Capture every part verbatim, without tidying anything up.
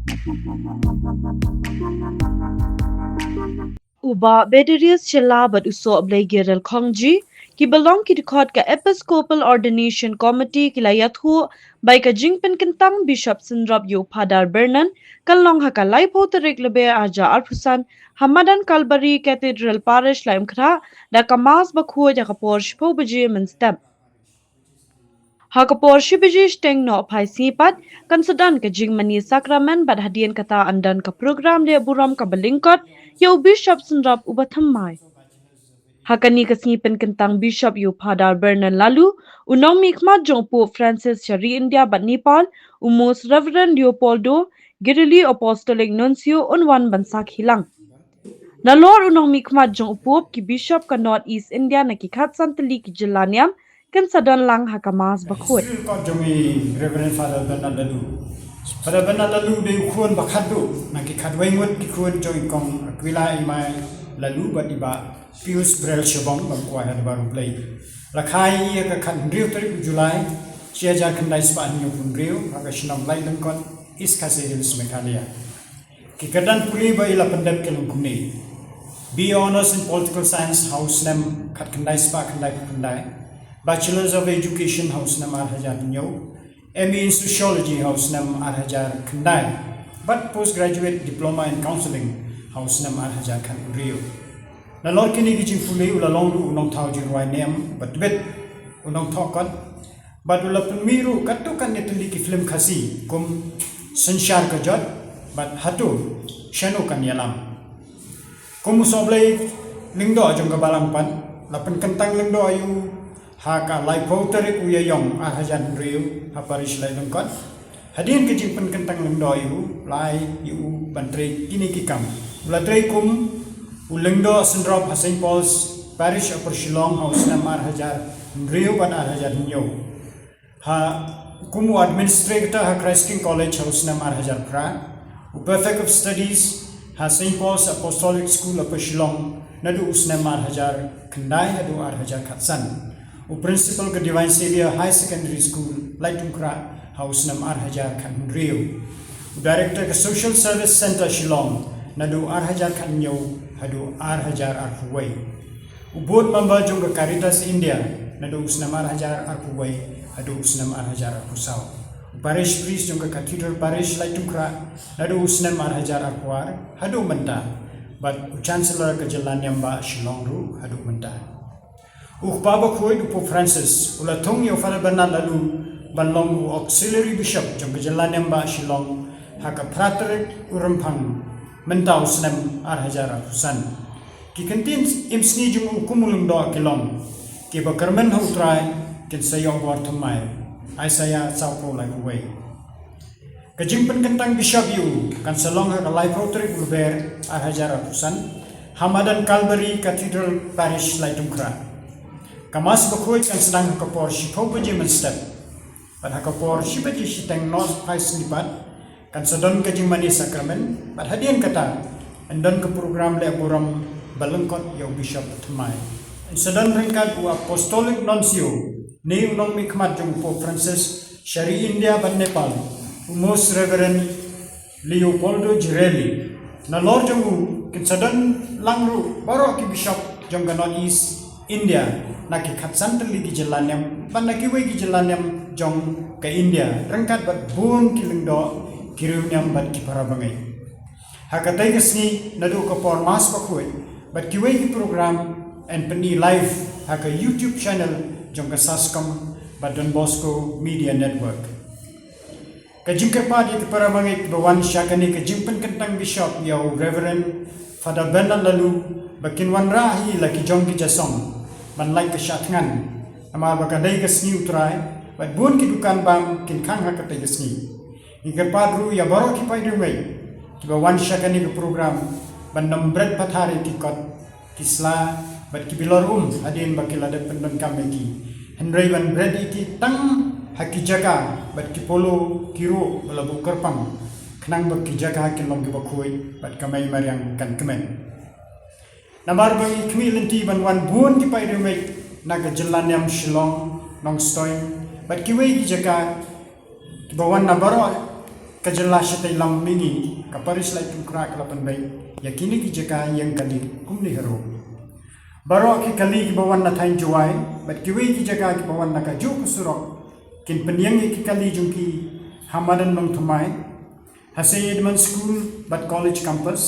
U Bah Bederius Shylla bad u Sohblei Gerel Khongji, kiba long ki dkhot ka Episcopal Ordination Committee, ki la ïathuh ba ka jingpynkyntang Bishop synrop ïa u Phadar Bernard kan long ha ka laiphew tarik Lber arhajar arphew san ha madan Calvary Cathedral Parish Laitumkhrah da ka Mass bakhuid ha ka por shiphew baje mynstep. Ha ka por shi baje shiteng nohphai sngi pat kan sa don ka jingmane sakramen bad hadien kata yn don ka program leh burom kaba lyngkot ïa u Bishop synrop uba thymmai. Ha kane ka sngi pynkyntang Bishop ïa u Phadar Bernard Laloo, u nongmihkhmat jong u Pope Francis sha ri India bad Nepal, u Most Reverend Leopoldo Girelli, Apostolic Nuncio, un wan ban sakhi lang. Nalor u nongmihkhmat jong u Pope, ki Bishop ka North East India na ki khatsan tylli ki jylla niam kin sa don lang ha ka Mass bakhuid. History record jong i Reverend Father Bernard Laloo. Father Bernard Laloo dei u khun ba khatduh na ki khatwei ngut ki khun jong i Kong Aquila Imai Laloo bad i Bah Pius Brel Shabong, ba kwah ha daba U Blei. La kha ïa i ha ka khathynriew tarik u July, shi hajar khyndai spah hynñiewphew hynriew, ha ka shnong Laityngkot, East Khasi Hills, Meghalaya. Ki kyrdan pule ba i la pyndep ki long kumne: B A Honours in Political Science ha u snem khatkhyndai spah khyndaiphew khyndai, Bachelors of Education ha u snem ar hajar hynñiew, M A in Sociology ha u snem ar hajar khyndai, bad Postgraduate Diploma in Counselling ha u snem ar hajar khathynriew. Nalor kine ki jingpule u la long ruh u nongthaw jingrwai niam ba tbit, u nongthoh kot, bad u la pynmih ruh katto katne tylli ki film Khasi kum Synshar Ka Jot bad Hato Shano Kan Ïalam. Kum u Sohblei Lyngdoh jong ka Balang pat, la pynkyntang lyngdoh ïa u ha ka laiphew tarik u Ïaïong ar hajar hynriew ha Parish Laityngkot. Hadien ka jingpynkyntang lyngdoh ïa u, la ai ïa u ban trei kine ki kam. U la trei kum u lyngdoh synrop ha Saint Paul's Parish, Upper Shillong ha u snem ar hajar hynriew bad ar hajar hynñiew. Ha, kum u administrator ha Christ King College ha u snem ar hajar phra, u Prefect of Studies ha Saint Paul's Apostolic School, Upper Shillong, naduh u snem ar hajar khyndai haduh ar hajar khatsan. U Principal ka Divine Saviour Higher Secondary School, Laitumkhrah, ha u snem ar hajar khathynriew. U Director ka Social Service Centre Shillong, naduh ar hajar khathynñiew haduh ar hajar arphew wei. U Board Member jong ka Caritas India, naduh u snem ar hajar arphew wei haduh u snem ar hajar arphew saw. U Parish Priest jong ka Cathedral Parish Laitumkhrah, naduh u snem ar hajar arphew ar haduh mynta. Bad u Chancellor ka Jylla Niam Bah Shillong ruh haduh mynta. U Kpa Bakhuid u Pope Francis u la thung ïa u Father Bernard Laloo ban long u Auxiliary Bishop jong ka Jylla Niam Bah Shillong ha ka phra tarik u Rymphang mynta u snem ar hajar arphew san. Ki kyntien im sngi jong u kum u lyngdoh ki long: Kiba kyrmen ha U Trai kin sa ïoh bor thymmai. Isaiah sawphew laiphew wei. Ka jingpynkyntang Bishop ïa u kan sa long ha ka laiphew tarik u Lber ar hajar arphew san ha madan Calvary Cathedral Parish Laitumkhrah. Ka Mass bakhuid kan sdang ha ka por shiphew baje mynstep. Bad ha ka por shi baje shiteng nohphai sngi pat kan sa don ka jingmane sakramen, bad hadien kata yn don ka program leh burom ba lyngkot ïa u Bishop thymmai. Yn sa don ryngkat u Apostolic Nuncio ne u nongmihkhmat jong u Pope Francis sha ri India bad Nepal, u Most Reverend Leopoldo Girelli. Nalor jong u kin sa don lang ruh baroh ki Bishop jong ka North East India, na ki khatsan tylli ki jylla niam bad na kiwei ki jylla niam jong ka India, ryngkat bad bun ki lyngdoh, ki riewniam bad ki para bangeit. Ha katei ka sngi naduh ka por Mass bakhuid bad kiwei ki program yn pyni live ha ka YouTube channel jong ka SASCOM bad Don Bosco Media Network. Ka jingkyrpad ïa ki para bangeit kiba wan sha kane ka jingpynkyntang Bishop ïa u Reverend Father Bernard Laloo ba kin wanrah hi la ki jong ki jashong ban lait ka shah thngan, namar ba ka dei ka sngi U Trai bad bun ki dukan bam kin khang ha katei ka sngi. Ngi kyrpad ruh ïa baroh ki paidriewngeit kiba wan sha kane ka program ban nym bret pathar ïa ki kot, ki sla bad ki bilor um hadien ba ki la dep pyndonkam ïa ki, hynrei ban bret ïa ki tang ha ki jaka bad ki polo ki ruh ba la buh kyrpang, khnang ba ki jaka kin long kiba khuid bad ka mei mariang kan kmen. Namar ba ngi khmih lynti ban wan bun ki paidriewngeit na ka jylla niam Shillong, Nongstoiñ bad kiwei ki jaka kiba wan na baroh Ka jylla shatei lam mihngi ka parish Laitumkhrah ka la pynbeit ïa kine ki jaka ïeng kali kumne haroh. Baroh ki kali kiba wan na thaiñ Jowai bad kiwei ki jaka kiba wan na kajuh ka surok kin pynïeng ïa ki kali jong ki ha madan Nongthymmai, ha Saint Edmund School bad College Campus,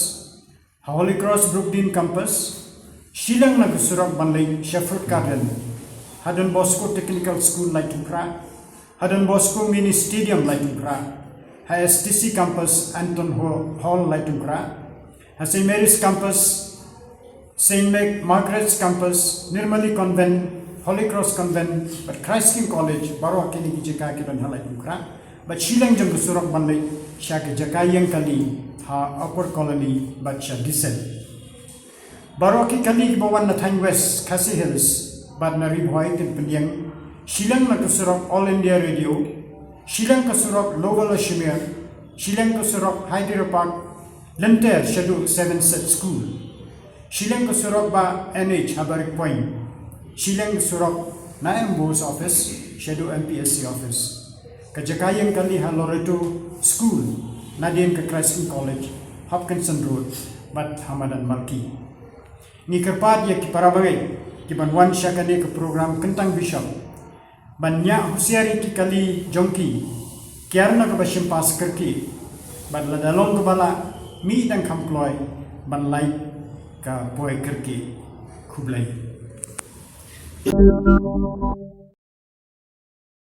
ha Holy Cross Brookdean Campus, shiliang na ka surok ban leit sha Fruit Garden, ha Don Bosco Technical School Laitumkhrah, ha Don Bosco Mini Stadium Laitumkhrah, ha S T C Campus Anton Ho- Hall Laitumkhrah, ha Saint Mary's Campus, Saint Mag- Margaret's Campus, Nirmali Convent, Holy Cross Convent bad Christ King College, baroh kine ki jaka ki don ha Laitumkhrah. Bad shiliang jong ka surok ban leit sha ka jaka ïeng kali ha Upper Colony bad sha Disen. Baroh ki kali kiba wan na thaiñ West Khasi Hills bad na Ri Bhoi kin pynïeng shiliang na ka surok All India Radio, shiliang ka surok Lower Lashimere, shiliang ka surok Hyderabad, lynter shaduh Seven Set School, shiliang ka surok ba N H ha Barrack Point, shiliang ka surok na M Bose office shaduh M P S C office. Ka jaka ïeng kali ha Loreto School, nadien ka Christ King College, Hopkinson Road bad ha madan Malki. Ngi kyrpad ïa ki para bangeit kiban wan sha kane ka program kyntang bishop ban ñiah husiar ïa ki kali jong ki, kiar na kaba shim pass kyrkieh bad lada long kaba lah, mih dang kham kloi ban lait ka poi kyrkieh. Khublei.